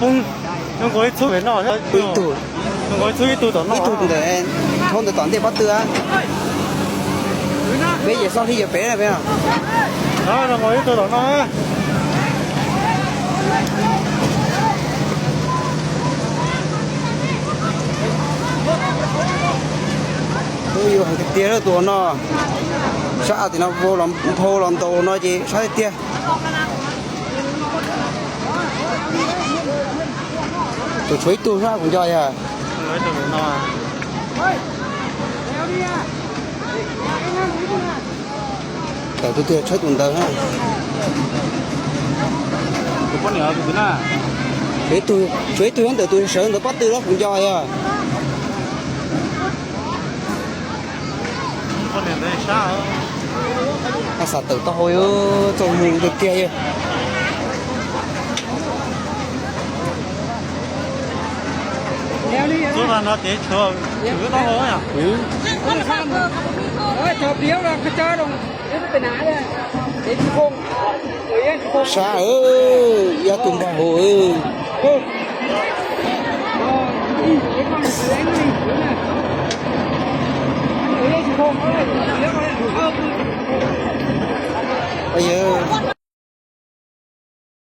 Ib tug, ib tug tom no, ib tug ntawm, thaub ntawd tom ntej pob tw. Peb ces xob hli yuav pem na peb. Ib tug tom no. Ub, yuav heev tiag tiag lawm tus no. Sab tim no nphau los ntaus no ces sab tiag tiag. Tus tshuav ib tug sab kuv nco yog. Tawm tus twg tshawb tus ntawd. Tshuav ib tug nyob ntawm tus sawv ntawd pob tw los kuv nco yog. Xav tawm taub hau yuav txaus mus tiag tiag yog. Sab, yog tus npog hauv.